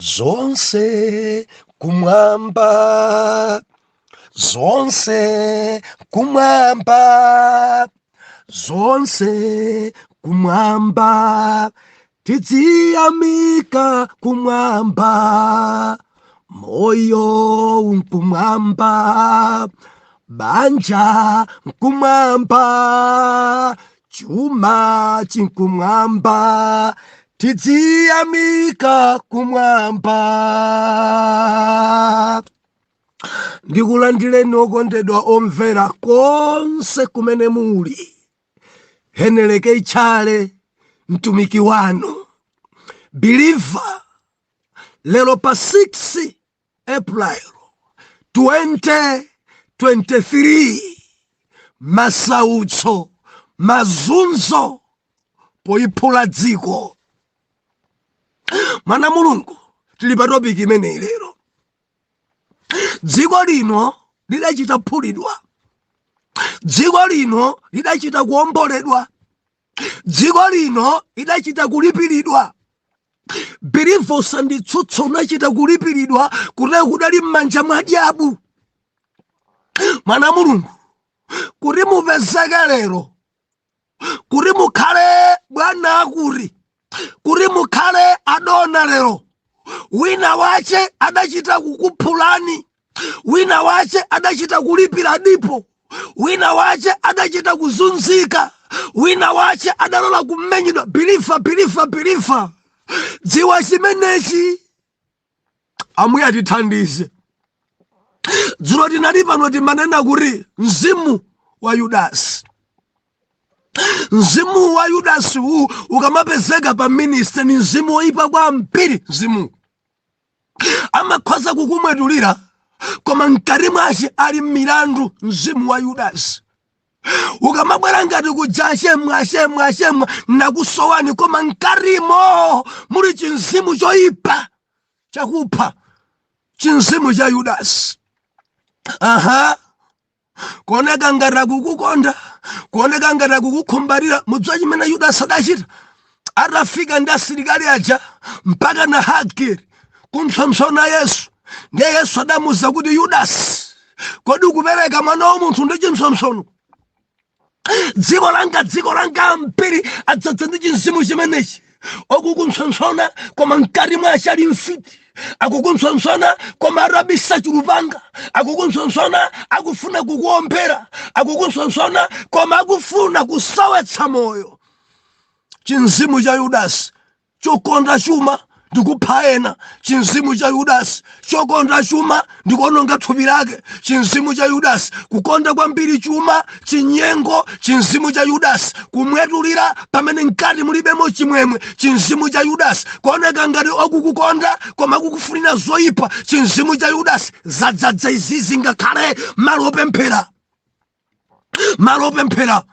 Zonse kumwamba, zonse kumwamba, zonse kumwamba, tidziyamika kumwamba, moyo nkumwamba, banja nkumwamba, chuma chinkumwamba, tidziyamika kumwamba. Ndikulandireni okondedwa omvera konse kumene muli. Heneleke Itchale, mtumiki wanu believer, lero pa 6 April 2023, masautso, mazunzo poyiphula dziko. Mwana Mulungu, tili pa topic imeneyi lero. Dziko lino lidachita phulidwa, dziko lino lidachita kuomboledwa, dziko lino lidachita kulipiridwa. Believer, usanditsutse, unachita kulipiridwa kuti kudali m'manja mwa dyabu. Mwana Mulungu, kuti mupezeke lero, kuti mukhale bwana, akuti kuti mukhale adona lero, wina wache adachita kukuphulani, wina wache adachita kulipira dipo, wina wache adachita kuzunzika, wina wache adalola kumenyedwa. Believer, believer, believer, dziwa chimenechi. Ambuye atithandize. Dzulo tinali pano, timanena kuti mzimu wa Yudasi, mzimu wa Yudasi uwu ukamapezeka pa ministry ni mzimu woyipa kwambiri. Mzimu amakhoza kukumwetulira, koma mkati mwace ali milandu. Mzimu wa Yudasi ukamabwera ngati kuja, "Achemwa, achemwa, achemwa, nakusowani," koma mkatimo muli chinzimu choyipa chakupha, chinzimu cha Yudasi. Aha, kuoneka ngati akukukonda, kuoneka ngati akukukhumbarira. Mudziwa chimene Yudasi adachita atafika ndi asilikali aja mpaka na hagiri kumpsompsona Yesu? Ndiye Yesu adamuza kuti, "Yudasi, kodi ukupereka mwana wa munthu ndi chimpsompsono?" Dziko langa, dziko langa mpiri adzadza ndi chinzimu chimenechi, okukumpsompsona koma mkati mwace ali mfiti, akukumpsompsona koma atabisa chilupanga, akukumpsompsona akufuna kukuombera, akukumpsompsona koma akufuna kusawetsa moyo. Chinzimu cha Yudasi chokonda chuma ndikupha ena, chinzimu cha Yudasi chokonda chuma ndikuononga thupi lake, chinzimu cha Yudasi kukonda kwambiri chuma, chinyengo, chinzimu cha Yudasi kumwetulira pamene mkati mulibemo chimwemwe, chinzimu cha Yudasi kuoneka ngati okukukonda koma akukufunira zoyipa, chinzimu cha Yudasi. Zadzadza izizi ngakhale malo opemphera, malo opemphera.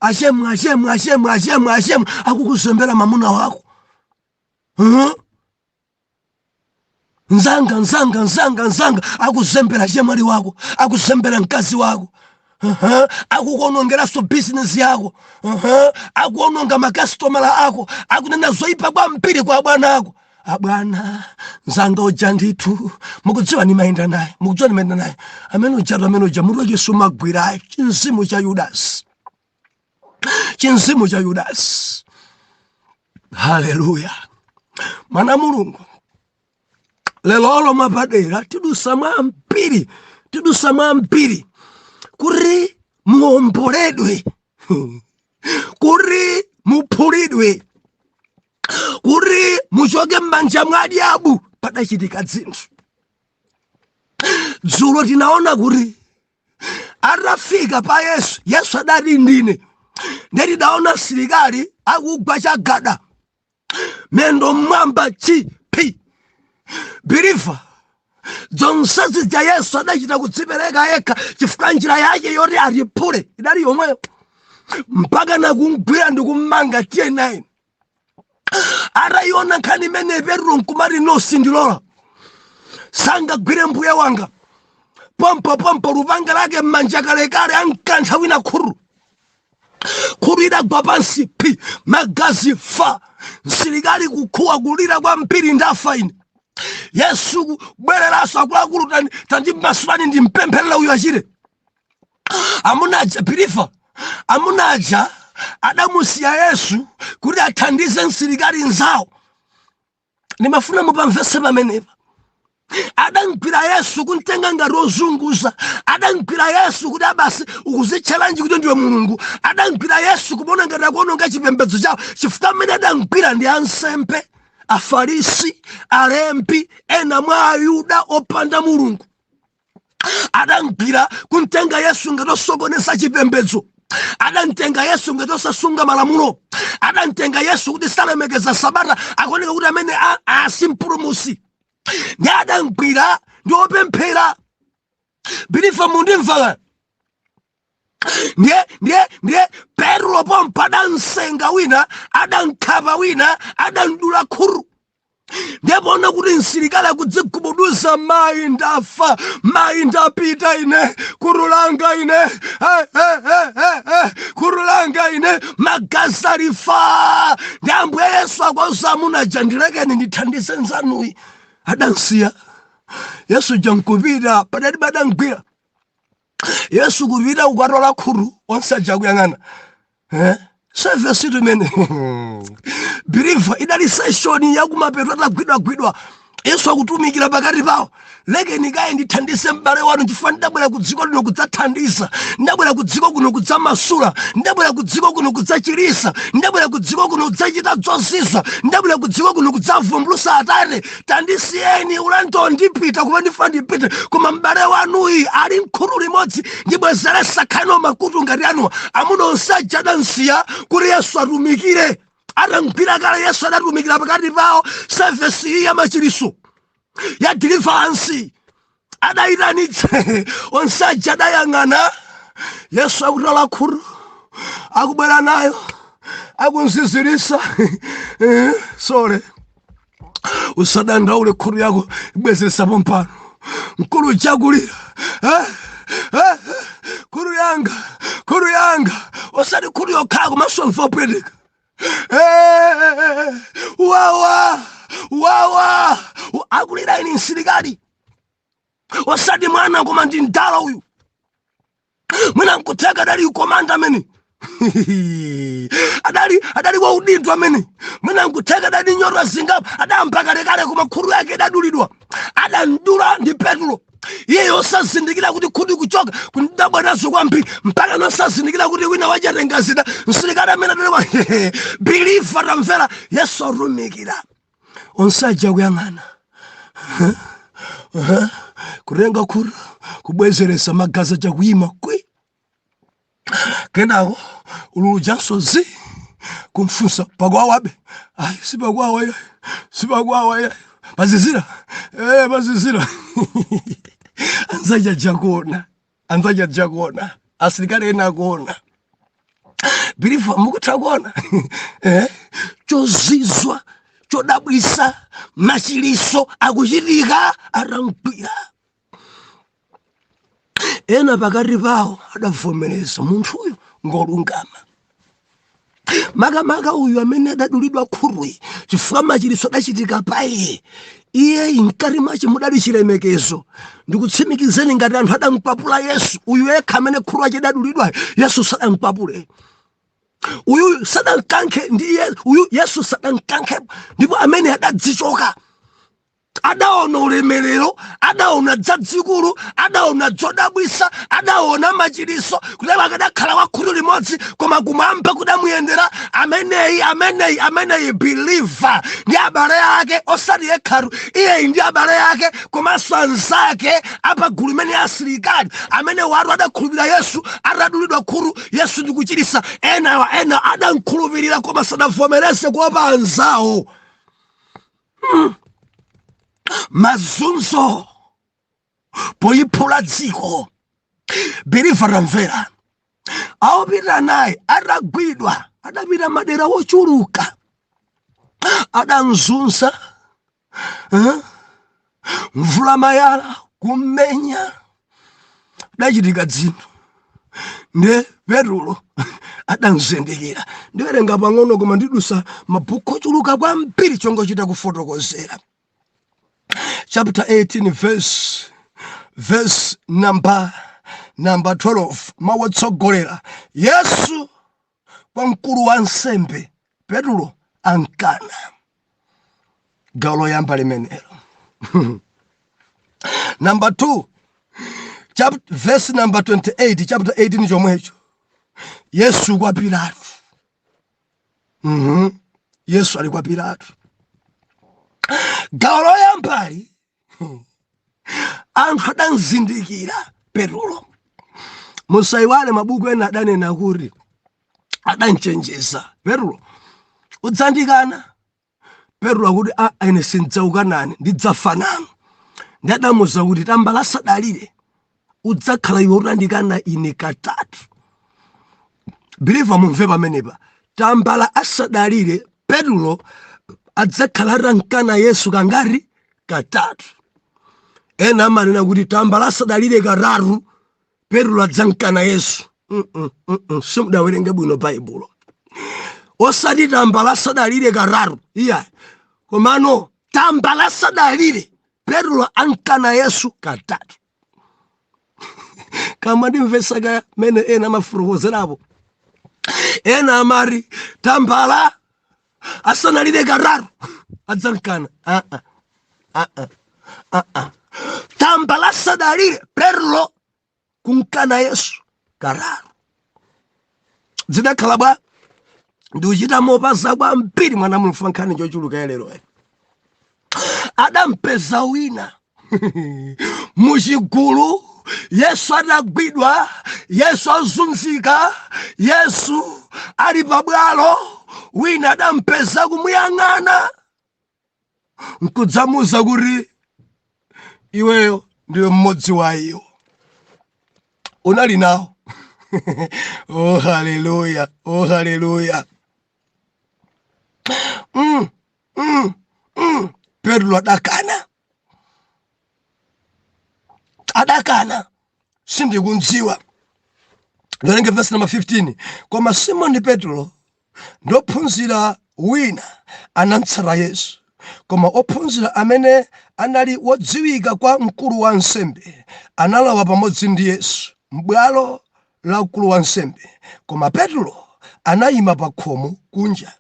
"Achemwa, achemwa, achemwa, achemwa, achemwa," akukuzembera mamuna wako. Huh? "Nzanga, nzanga, nzanga, nzanga," akuzembera chemwali wako, akuzembera mkazi wako. Akukuonongeranso bizinesi yako. Akuononga makasitomala ako, akunena zoyipa kwambiri kwa abwana ako. "Abwana, nzanga uja ndithu, mukudziwa nimayenda naye, mukudziwa nimayenda naye amene ujatu, amene uja mutu wache sumagwirayo." Chinzimu cha Yudasi, chinzimu cha Yudasi. Haleluya! Mwana Mulungu, lelolo mwapadera tidusa mwambiri, tidusa mwambiri kuti muomboledwe, kuti muphulidwe, kuti muchoke m'manja mwa diabu. Padachitika zinthu dzulo. Tinaona kuti atafika pa Yesu, Yesu adati, "Ndine." Ndetidaona asilikali akugwa chagada, mendo mmwamba, chipi. Believer, zonse zija Yesu adachita kudzipereka yekha, chifukwa njira yake yoti atiphule idali yomweyo, mpaka nakumgwira ndi kummanga. Tiye 9 atayiona nkhani imene, Petro nkumati, "No, sindilola, sangagwire mbuye wanga." Pompo pompo lupanga lake mmanja, kalekale ankantha wina khuru, khuru idagwa pansi pi, magazi fa. Msilikali kukhuwa, kulira kwambiri, "Ndafa ine!" Yesu kubwereranso, akuluakulu, tandimasulani ndimpempherera uyu achire. Amuna aja, believer, amuna aja adamusiya Yesu kuti athandize msilikali nzawo. Ndimafuna mupamvese pamenepa. Adamgwira Yesu kumtenga ngati ozunguza. Adamgwira Yesu kuti abasi ukuzitchalanji kuti ndiwe Mulungu. Adamgwira Yesu kumaona ngati akuononga chipembedzo chawo, chifukwa amene adamgwira ndi ansembe, Afarisi, alembi, ena mwa Ayuda opanda Mulungu. Adamgwira kumtenga Yesu ngati osokoneza chipembedzo. Adamtenga Yesu ngati osasunga malamulo. Adamtenga Yesu kuti salemekeza Sabata, akuoneka kuti amene asi mpulumusi. Ndi adamgwira ndi opemphera. Believer, mundimva? Ndiye Petro pompa adamsenga wina, adamkhapa wina, adamdula khutu. Ndiye poona kuti msilikali akudzigubuduza, mayi ndafa, mayi ndapita ine, khutu langa ine, eh, eh, eh, eh, eh, khutu langa ine, magazi alifa. Ndi Ambuye Yesu akwauza amuna aja, ndilekeni ndithandize nzanuyi. Adamsiya Yesu jankupita padati badamgwira Yesu kupita kukatola khutu, onse aja kuyang'ana. Service itu imene, believer, idali session yakumapeto. Atagwidwagwidwa, Yesu akutumikira pakati pawo. Lekeni kaye ndithandize m'bale wanu, chifukwa ndidabwera ku dziko lino kudzathandiza, ndidabwera ku dziko kuno kudzamasula, ndidabwera ku dziko kuno kudzachirisa, ndidabwera ku dziko kuno kudzachita zozizwa, ndidabwera ku dziko kuno kudzavumbulusa Atate. Tandisiyeni, ulendo ndipita kumene ndifuna ndipite, koma m'bale wanuyi ali mkhutu limodzi, ndibwezeresa khano makutu ngati anuwa. Amuna onse aja adansiya kuti Yesu atumikire. Atagwira kale, Yesu adatumikira pakati pawo service iyi yamachiriso, ya deliverance. Adayitanitsa, onse aja adayang'ana Yesu akutola khutu, akubwera nayo, akunzizirisa. Sorry, usadandaule, khutu yako ibwezeresa pompano. Mkulu chakulira, eh, eh, khutu yanga, khutu yanga! Osati khutu yokhala, komanso mva pweteka. Eh, wawa wawa! Akulira ini msilikali, osati mwana, koma ndi mdala uyu. Mwina nkutheka adali commander amene adali wa udindo amene. Mwina nkutheka adali nyota zingapo, adayamba kalekale, koma khutu yake idadulidwa. Adamdula ndi Petro. Iye osazindikira kuti khutu kuchoka kundabwa nazo kwambiri, mpaka nosazindikira kuti wina wachatenga zida. Msilikali amene adali. Believer, tamvera, Yesu atumikira, onse aja kuyang'ana, kutenga khutu kubwezeresa, magazi aja kuyima kwi. Kenako ululu janso zi kumfunsa, pakwawabe? Ayi, sipakwawa iye, sipakwawa iye. Pazizira? Eh, pazizira. Anzaja jakuona, anzaja jakuona, asilikali ena akuona. Believer, mukutha kuona eh? Chozizwa chodabwisa, machiliso akuchitika atagwira. Ena pakati pawo adavomereza munthuyu ngolungama, makamaka uyu amene adadulidwa khutuyi, chifukwa machiliso adachitika pa iye. Iye mkati mwache mudali chilemekezo. Ndikutsimikizeni, ngati anthu adamkwapula Yesu, uyu yekha amene khutu ache adadulidwa, Yesu sadamkwapule. Uyu sadamkankhe ndi uyu Yesu sadamkankhe. Ndipo amene adadzichoka adaona ulemerero, adaona dzadzikulu, adaona zodabwisa, adaona machiliso, kuti akadakhala wa khutu limodzi, koma kumwamba kudamuyendera ameneyi, ameneyi, ameneyi. Believer, ndi abale ake, osati yekhatu iyeyi, ndi abale ake komanso anzake apagulu imene asilikali amene watu adakhulupirira Yesu atadulidwa khutu, Yesu ndikuchirisa. Ena ena adamkhulupirira, koma sadavomereze kuopa anzawo. Mazunzo poyiphula dziko. Believer, tamvera, awopita naye atagwidwa, adapita madera wochuluka, adamzunza, eh? Mvula, mayala, kumenya, adachitika dzinthu. Nde Petulo adamzendekera. Ndiwerenga pang'ono, koma ndidusa mabhuku ochuluka kwambiri, chongochita kufotokozera. chapter 18 verse number 12, mawu otsogolera: Yesu kwa mkulu wa nsembe, Petulo ankana. Gawo loyamba limenelo. Number 2, chapter, verse number 28, chapter 18 chomwecho, Yesu kwa Pilato. Yesu ali kwa Pilato. Gawo loyambali anthu adanzindikira Petulo. Musayiwale, mabuku ena adanena kuti adanchenjeza Petulo, "Udzandikana." Petulo akuti, "A, ine sindzaukanani, ndidzafa nanu." Ndi adamuza kuti, "Tambala asadalire, udzakhala iwe utandikana ine katatu." Believer, mumve pamenepa: tambala asadalire, Petulo adzakhala atankana Yesu kangati? Katatu. Ena amanena kuti tambala asadalire katatu, Petulo adzankana Yesu. Simudawerenge bwino Baibulo. Osati tambala asadalire katatu, iya, komano tambala asadalire, Petulo ankana Yesu katatu. Kama ndimvesa ka mene ena amafotokozerapo. Ena amati tambala asanalire katatu adzankana. Ah, ah, ah, ah, ah, ah. Tambala asadalire, Petulo kunkana Yesu katatu. Zidakhala bwa? Ndikuchita mopaza kwambiri, mwana mulungu, nkhani chochuluka lero. Adampeza wina muchigulu Yesu atagwidwa, Yesu azunzika, Yesu ali pabwalo. Wina adampeza kumuyang'ana nkudzamuza kuti, "Iweyo ndiwe mmodzi wa iwo, unali nawo." Oh, haleluya! Oh, haleluya! Petro adakana, adakana, "Sindikudziwa." Ndiwerenge verse number 15: Koma Simoni Petro ndi ophunzira wina anatsata Yesu. Koma ophunzira amene anali wodziwika kwa mkulu wa nsembe analowa pamodzi ndi Yesu m'bwalo la mkulu wa nsembe, koma Petro anayima pa khomo kunja.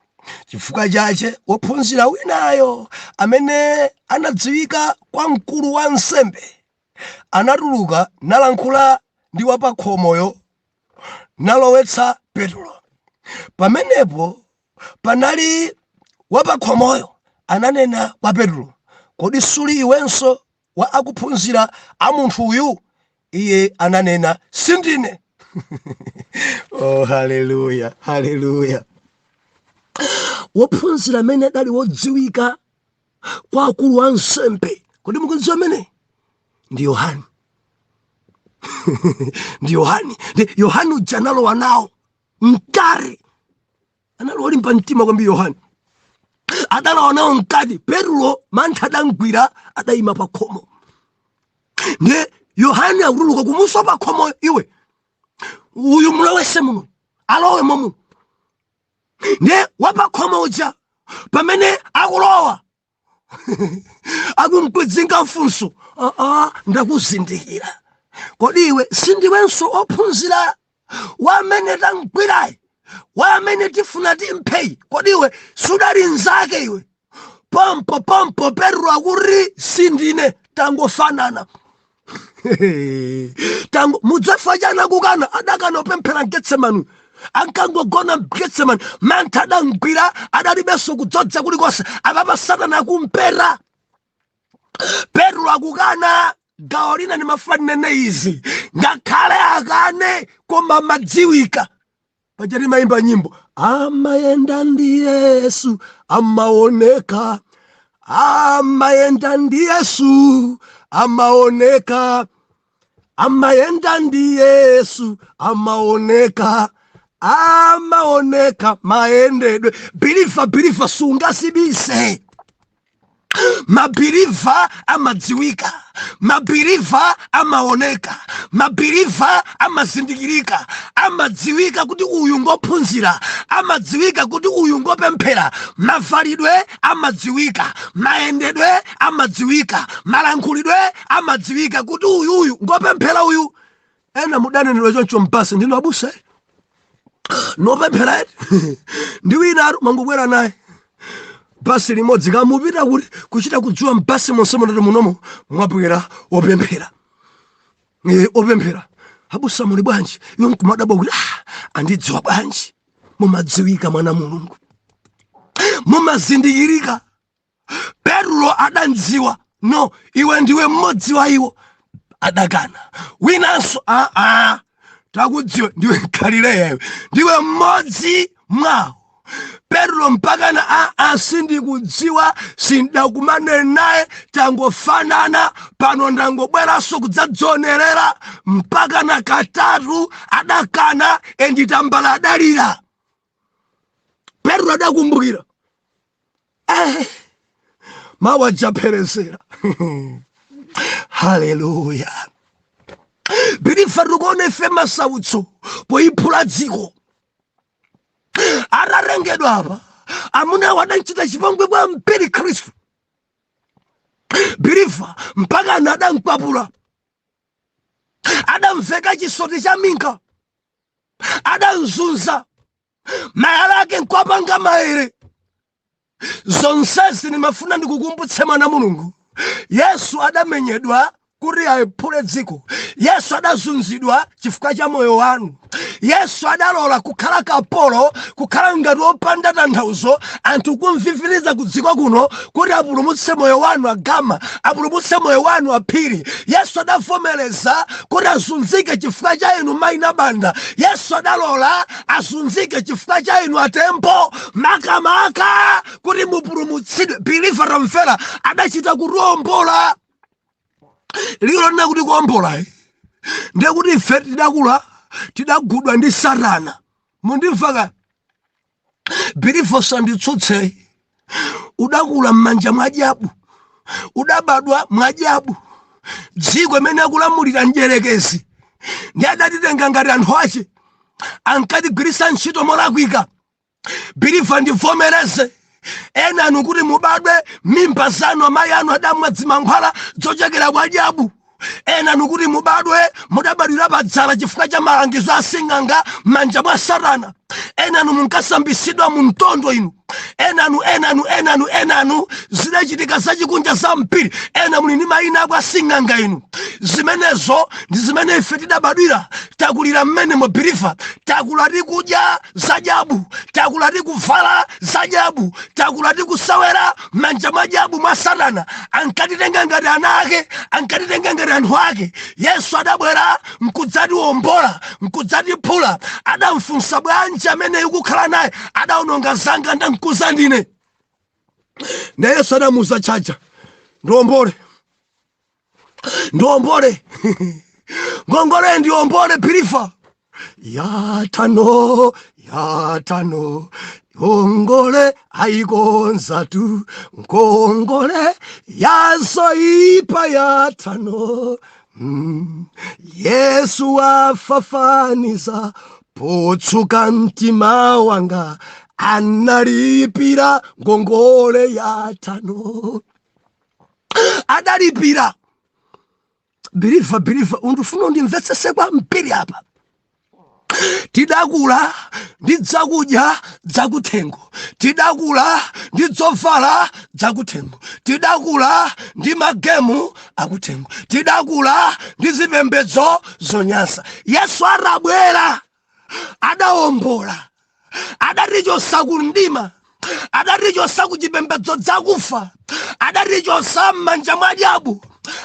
Chifukwa chache wophunzira winayo amene anadziwika kwa mkulu wa nsembe anatuluka nalankhula ndi wapakhomoyo, nalowetsa Petro. Pamenepo panali wapakhomoyo ananena kwa Petro, "Kodi suli iwenso wa akuphunzira a munthu uyu?" Iye ananena, "Sindine." Oh, haleluya, haleluya! Wophunzira amene adali wodziwika kwa akulu a nsembe, kodi mukudziwa amene? Ndi Yohani, ndi Yohani. Ndi Yohani uja analowa nawo mkati. Anali olimba mtima kwambiri Yohani. Adalowa nawo mkati. Petro mantha adamgwira, adayima pa khomo. Ndiye Yohani akutuluka kumuso pa khomo, "Iwe, uyu mulowese muno, alowe momuno." Ndiye wapakhomo uja pamene akulowa akumkwidzinga mfunso, "Aa, ndakuzindikira. Kodi iwe sindiwenso ophunzira wa amene tamgwirayi, wa amene tifuna timpheyi? Kodi iwe sudali nzake iwe?" Pompo pompo Petro akuti, "Sindine, tangofanana." Tango mudzafa chana kukana. Adakana upemphera Mgetsemani, ankangogona Mgetsemani. Mantha adamgwira, adalibenso kudzodza kulikonse. Apapa Satana akumpera, Petro akukana. Gawo lina ndimafanene izi, ngakhale akane koma madziwika. Paja timayimba nyimbo, "Amayenda ndi Yesu amaoneka, amayenda ndi Yesu amaoneka, amayenda ndi Yesu amaoneka, amaoneka mayendedwe." Believer, believer, sungazibise. Ma believer amadziwika. Mabeliever amaoneka, mabeliever amazindikirika, amadziwika kuti uyu ngophunzira, amadziwika kuti uyu ngopemphera. Mavalidwe amadziwika, mayendedwe amadziwika, malankhulidwe amadziwika kuti uyuyu ngopemphera uyu. Ena mudanenedwa choncho mpasi, ndinu abusa nopemphera eti? Ndi wina atu mangobwera naye basi limodzi, kamupita kuti kuchita kudziwa mbasi monse munati munomo mwabwera opemphera. Opemphera, abusa muli bwanji? Iwe nkumadabwa kuti, ah, andidziwa bwanji? Mumadziwika, mwana Mulungu, mumazindikirika. Petro adandziwa, no, iwe ndiwe mmodzi wa iwo. Adakana. Winanso, aa, takudziwa, ndiwe Galileya iwe, ndiwe mmodzi mwawo. Petro mpakana, aa, sindikudziwa, sindakumane naye, tangofanana pano, ndangobweranso kudzadzionerera. Mpakana katatu adakana, and tambala adalira. Petro adakumbukira, mawu adzapherezera. Haleluya! Believer, tikuona ife masautso poyiphula dziko. Atatengedwa apa, amunawo adamchita chipongwe kwambiri Khristu, believer, mpaka ana adamkwapula, adamveka chisoti cha minga, adamzunza, mayala ake nkwapanga maere. Zonsezi nimafuna ndikukumbutse, mwana Mulungu, Yesu adamenyedwa kuti ayiphule dziko. Yesu adazunzidwa chifukwa cha moyo wanu. Yesu adalola kukhala kapolo, kukhala ngati wopanda tanthauzo, anthu kumviviriza ku dziko kuno, kuti apulumutse moyo wanu agama, apulumutse moyo wanu aphiri. Yesu adavomereza kuti azunzike chifukwa cha inu, maina banda. Yesu adalola azunzike chifukwa cha inu, atembo, makamaka kuti mupulumutsidwe. Believer, tamvera, adachita kutiwombola. Lilo lina kuti kuwombola, ndiye kuti ife tidakula, tidagudwa ndi Satana. Mundimva ka, believer? Sanditsutse. Udakula m'manja mwa dyabu, udabadwa mwa dyabu, dziko imene akulamulira mdyerekezi, ndi adatitenga ngati anthu ache, ankatigwiritsa ntchito molakwika. Believer, ndivomereze, ena anu kuti mubadwe, mimba zanu amayi anu adamwa dzimankhwala zochokera kwa dyabu. Ena anu kuti mubadwe, mudabadwira padzala chifukwa cha malangizo asing'anga m'manja mwa Satana. Ena anu munkasambisidwa mu mtondo inu. Enanu, enanu, enanu, enanu zidachitika zachikunja za mpiri. Ena muli ndi mayina ako asing'anga inu. Zimenezo ndi zimene ife tidabadwira, takulira mmene mu. Believer, takula tikudya zadyabu, takula tikuvala zadyabu, takula tikusewera m'manja mwa dyabu, mwa Satana. Ankatitenga ngati ana ake, ankatitenga ngati anthu ake. Yesu adabwera nkudzatiwombola, nkudzatiphula. Adamfunsa, bwanji amene ikukhala naye? Adawononga zanga, ndamkuza ndine. Na Yesu adamuza, chaja ndiombole, ndiombole ngongole, ndiombole. Believer, yatano, yatano, ngongole ayikonzatu, ngongole yazoipa yatano. Yesu afafaniza potsuka mtima wanga, analipira ngongole yatano, adalipira. Believer, believer, undifuna undimvetsese kwambiri apa. Tidakula ndi dzakudya dzakuthengo, tidakula ndi dzovala dzakuthengo, tidakula ndi magemu akuthengo, tidakula ndi zipembedzo zonyansa. Yesu atabwera adawombola, adatichosa ku mdima, adatichosa ku chipembedzo dzakufa, adatichosa m'manja mwa dyabu,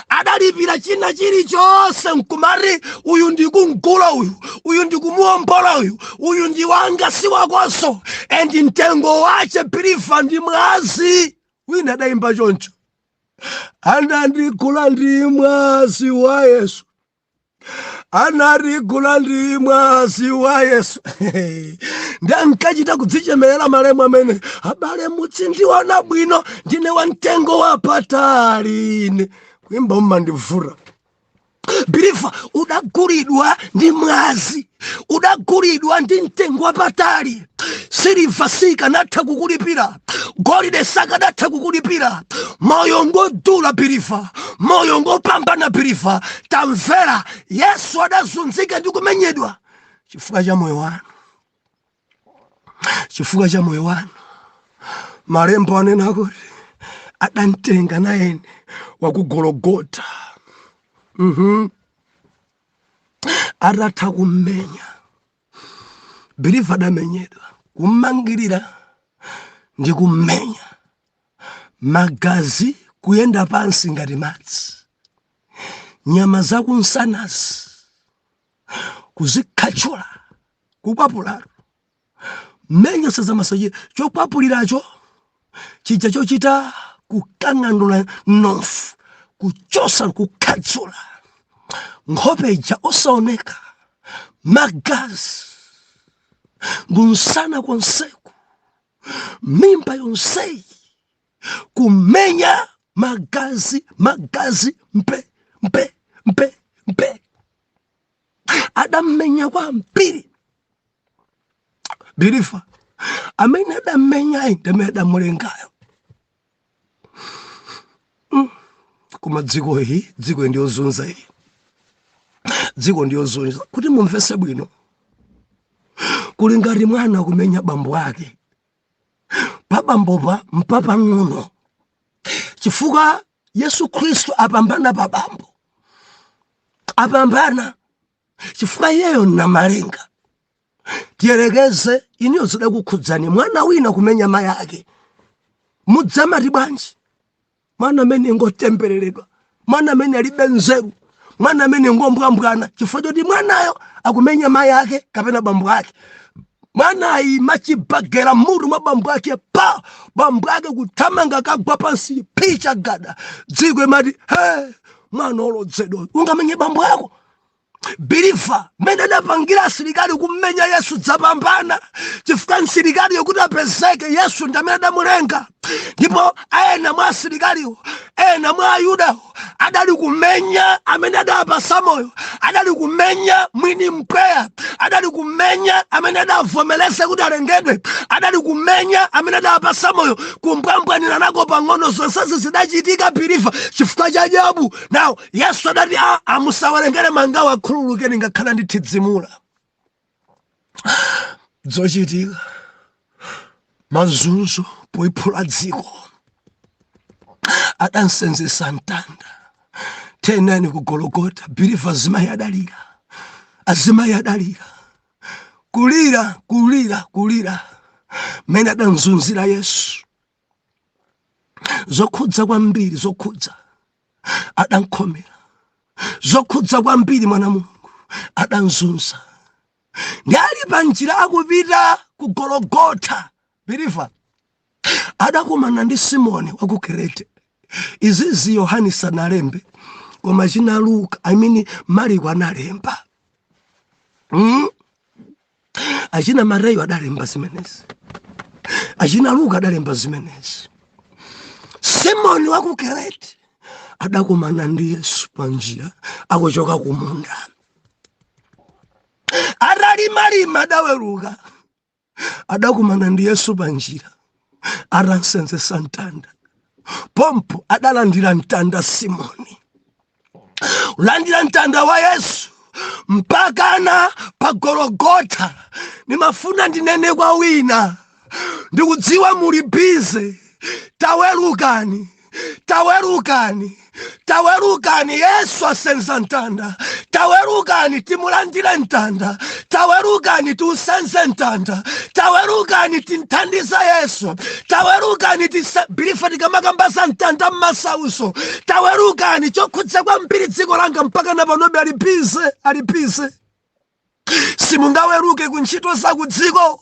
adalipira china chilichonse, nkumati uyu ndikumgula uyu, uyu ndikumuwombola uyu, uyu ndi wanga, si wakonso. And mtengo wache, believer, ndi mwazi. Wina adayimba choncho, anandigula ndi mwazi wa Yesu, anandigula ndi mwazi wa Yesu. Ndi ankachita kudzichemerera malemu amene, abale, mutsindiona bwino, ndine wamtengo wapatali ine. Kuimba umandivura. Believer, udagulidwa ndi mwazi, udagulidwa ndi mtengo wapatali. Siliva sikanatha kukulipira, golide sakanatha kukulipira. Moyo ngodula, believer, moyo ngopambana. Believer, tamvera, Yesu adazunzika ndi kumenyedwa chifukwa cha moyo wanu, chifukwa cha moyo wanu. Malembo anena kuti adamtenga nayene wakugologota. Atatha kummenya, believer, adamenyedwa, kummangirira ndi kummenya, magazi kuyenda pansi ngati madzi, nyama zakunsanazi kuzikhatchula, kukwapulalo mmenya sazamasachi, chokwapuliracho chija chochita kukang'andula mnofu, kuchosa, kukhatsula, nkhope ija osaoneka, magazi ngunsana konseku, mimba yonseyi kumenya, magazi, magazi, mpe mpe mpe mpe. Adammenya kwambiri, believer. Amene adammenyayi ndi amene adamulengayo. Koma dziko iyi, dziko ndiyozunza iyi, dziko ndiyozunza. Kuti mumvese bwino, kuli ngati mwana kumenya bambo ake. Pabambopa mpapang'ono, chifukwa Yesu Khristu apambana pa bambo, apambana chifukwa iyeyo namalenga. Tiyerekeze iniyo zidakukhudzani, mwana wina kumenya mayi ake, mudzamati bwanji? Mwana amene ngotembereredwa, mwana amene alibe nzeru, mwana amene ngombwambwana, chifukwa choti mwanayo akumenya mayi ake kapena bambo ake. Mwanayi machibagera mutu mwa bambo ake pa, bambo ake kuthamanga kagwa pansi, picha gada. Dziko imati, "He, mwana olodzedwa, ungamenye bambo ako?" Believer, mmene adapangira asilikali kummenya Yesu, dzapambana chifukwa msilikali yokuti apezeke, Yesu ndi amene adamulenga. Ndipo ena mwa asilikaliwo, ena mwa Ayudawo adali kumenya amene adapasa moyo, adali kumenya mwini mpweya, adali kumenya amene adavomereza kuti alengedwe, adali kumenya amene adapasa moyo, kumbwambwanira nako pang'ono. Zonsezi zidachitika, believer, chifukwa cha jabu. Now Yesu adati, "Ah, amusawerengere mangawo, akhululukeni, ngakhala ndithidzimula." Zochitika mazunzo poiphula dziko, adansenzesa mtanda tenani ku Gologota. Believer, azimayi adalira, azimayi adalira, kulira, kulira, kulira mmene adanzunzira Yesu. Zokhudza kwambiri, zokhudza adankhomera, zokhudza kwambiri mwana Mulungu adanzunza. Ndi ali pa njira akupita ku Gologota, believer, adakumana ndi Simoni wa ku Krete. Izizi Yohani sanalembe, koma china Luka, I mean Mariko analemba. Achina Mateyu adalemba zimenezi, achina Luka adalemba zimenezi. Simoni wa ku Krete adakumana ndi Yesu pa njira akuchoka kumunda, atalimalima, adaweruka, adakumana ndi Yesu pa njira atansenzesa mtanda. Pompo adalandira mtanda Simoni, kulandira mtanda wa Yesu mpakana pa Gologota. Nimafuna ndinene kwa wina, ndikudziwa muli busy, tawerukani, tawerukani, tawerukani, Yesu asenza mtanda. Tawerukani timulandire mtanda, tawerukani tiusenze mtanda, tawerukani tinthandize Yesu, tawerukani believer. Tikamakambasa mtanda mmasauso, tawerukani. Chokhudza kwambiri dziko langa, mpaka na panobe ali busy, ali busy. Simungaweruke ku ntchito za ku dziko.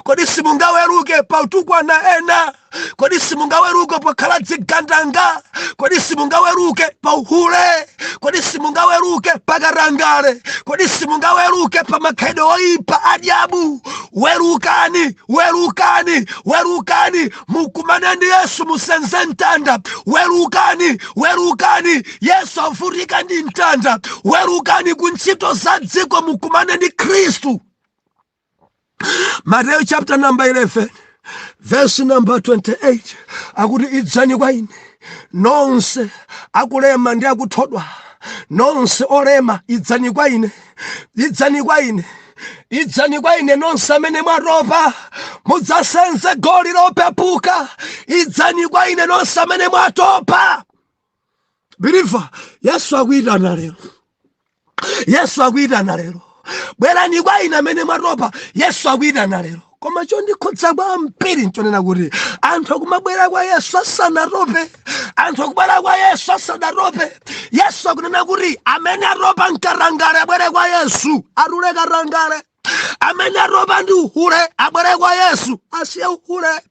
Kodi simungaweruke pautukwana ena? Kodi simungaweruke pokhala dzigandanga? Kodi simungaweruke pa uhule? Kodi simungaweruke pakarangale? Kodi simungaweruke pa makhalidwe oyipa adyabu? Werukani, werukani, werukani, mukumane ndi Yesu, musenze mtanda. Werukani, werukani, Yesu avutika ndi mtanda. Werukani ku ntchito za dziko, mukumane ndi Khristu. Mateyu chapter number 11 verse number 28 akuti, "Idzani kwa ine nonse akulema ndi akuthodwa, nonse olema, idzani kwa ine, idzani kwa ine, idzani kwa ine nonse amene mwatopa, mudzasenze goli lopepuka. Idzani kwa ine nonse amene mwatopa." Believer, Yesu akuyitana lero, Yesu akuyitana lero. Bwerani kwa ine amene mwatopa. Yesu akuyitana lero. Koma chondikhudza kwambiri nchonena kuti anthu akumabwera kwa Yesu asanatope, anthu akubwera kwa Yesu asanatope. Yesu akunena kuti amene atopa mkarangale abwere kwa Yesu, atule karangale. Amene atopa ndi uhule abwere kwa Yesu, asiye uhule.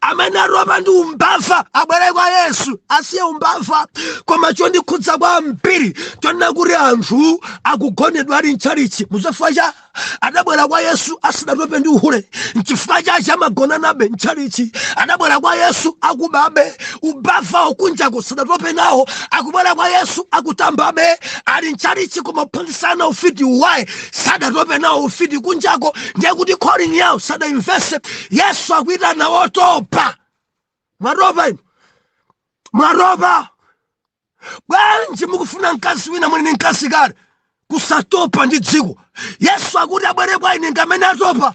Amene atopa ndi umbava abwere kwa Yesu, asiye umbava. Koma chondikhudza kwambiri chonena kuti anthu akugonedwa ali mtchalichi muchifukwa cha adabwera kwa Yesu asadatope ndi uhule. Nchifukwa chache amagonanabe mtchalichi. Adabwera kwa Yesu akubabe, umbava ukunjako sadatope nawo, akubwera kwa Yesu akutambabe ali mtchalichi koma kuphunzitsana ufiti. Why? Sadatope nawo ufiti kunjako, ndiye kuti calling yawo sadaimvese. Yesu akuitana wotopa. Mwatopa inu? Mwatopa bwanji? Mukufuna mkazi wina, muli ndi mkazi kale. Kusatopa ndi dziko. Yesu akuti abwere kwa ine ngamene atopa.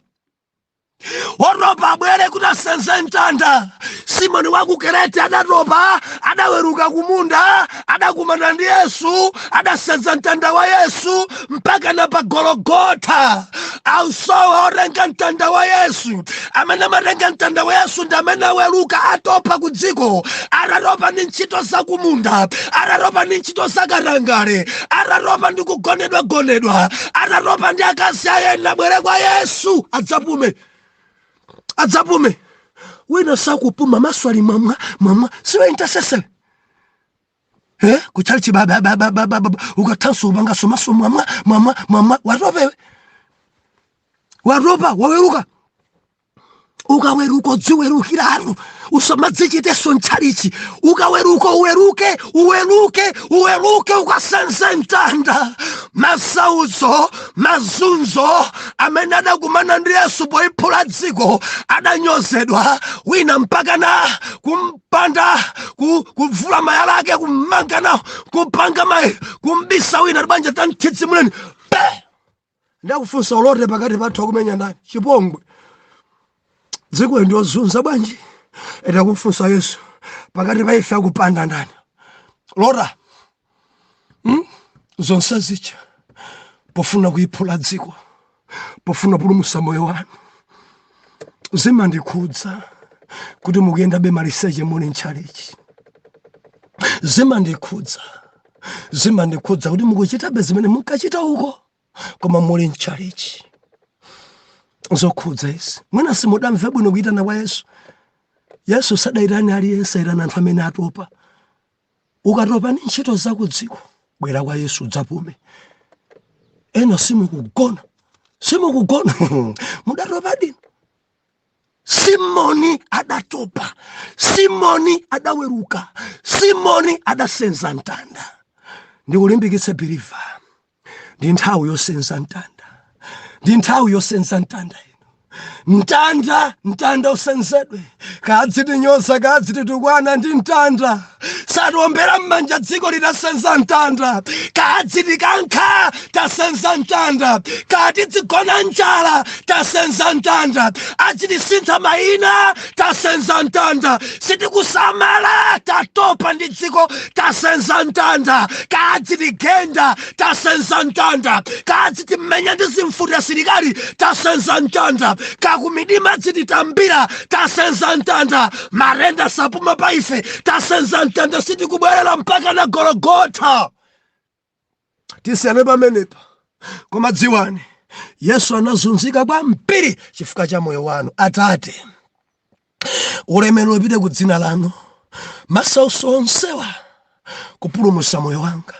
Wotopa abwere kuti asenze mtanda. Simoni wa ku Kerete adatopa, adaweruka kumunda, adakumana ndi Yesu, adasenza mtanda wa Yesu mpaka na pa Gologotha. Ausowa otenga mtanda wa Yesu. Amene amatenga mtanda wa Yesu ndi amene aweruka, atopa ku dziko, atatopa ndi ntchito za kumunda, atatopa ndi ntchito za katangale, atatopa ndi kugonedwagonedwa, atatopa ndi akazi ayenda. Abwere kwa Yesu adzapume, adzapume. Wina sakupuma, maso ali mwamwa mwamwa, siwe intercessor eh kuchalichi ba ba ba ba ba ba ba, ukathanso upangaso maso mwamwa mwamwa mwamwa. Watopewe, watopa, waweruka. Ukaweruka udziwerukiratu, usamadzichitenso ntchalichi. Ukaweruka uweruke, uweruke, uweruke, ukasenze mtanda. Masautso, mazunzo amene adakumana ndi Yesu poyiphula dziko, adanyozedwa, wina mpaka na kumpanda, kuvula mayala ake, kummanga nawo, kupanga mayi, kumbisa wina banja tamthidzimuleni pe. Ndakufunsa, ulote pakati pathu akumenya ndani? Chipongwe, dziko ndiozunza bwanji? Etakufunsa Yesu, pakati pa ife akupanda ndani? Lota, Zonse zicha pofuna kuyiphula dziko, pofuna pulumutsa moyo wanu. Zimandikhudza kuti mukuyendabe maliseche muli ntchalichi. Zimandikhudza, zimandikhudza kuti mukuchitabe zimene munkachita uko koma muli mtchalichi. Zokhudza izi. Mwina simudamve bwino kuyitana kwa Yesu. Yesu sadayitane aliyense, ayitana anthu amene atopa. Ukatopa ndi ntchito za ku dziko, bwera kwa Yesu udzapume. Ena simukugona, simukugona, mudatopa dino. Simoni adatopa, Simoni adaweruka, Simoni adasenza mtanda. Ndikulimbikitse believer, ndi nthawi yosenza mtanda, ndi nthawi yosenza mtanda ino. Mtanda, mtanda usenzedwe. Kadzitinyoza, kadzititukwana, ndi mtanda. Satombera m'manja dziko litasenza mtanda. Kadzitikankha, tasenza mtanda. Katidzigona njala, tasenza mtanda. Adzitisintha mayina, tasenza mtanda. Sitikusamala, tatopa ndi dziko, tasenza mtanda. Kadzitigenda, tasenza mtanda. Kadzitimenya ndi zimfuti asilikali, tasenza mtanda. Kakumidima dzititambira, tasenza mtanda. Marenda sapuma pa ife, tasenza mtanda. Sitikubwerera mpaka na Gologotha. Tisiyane pamenepa, koma dziwani Yesu anazunzika kwambiri chifukwa cha moyo wanu. Atate, ulemerero upite ku dzina lanu. Masautso onsewa kupulumutsa moyo wanga,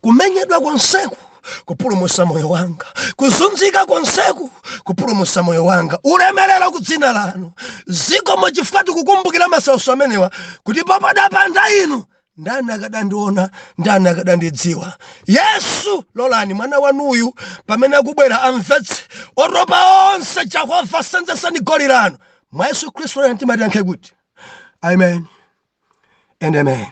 kumenyedwa konseku kupulumutsa moyo wanga, kuzunzika konseku kupulumutsa moyo wanga. Ulemerero ku dzina lanu. Zikomo chifukwa tikukumbukira masautso amenewa, kuti popadapanda inu, ndani akadandiona? Ndani akadandidziwa? Yesu, lolani mwana wanuyu pamene akubwera amvetse otopa onse. Jehova, senzesani goli lanu. Mwa Yesu Khristu lero timatiyankhe kuti amen and amen.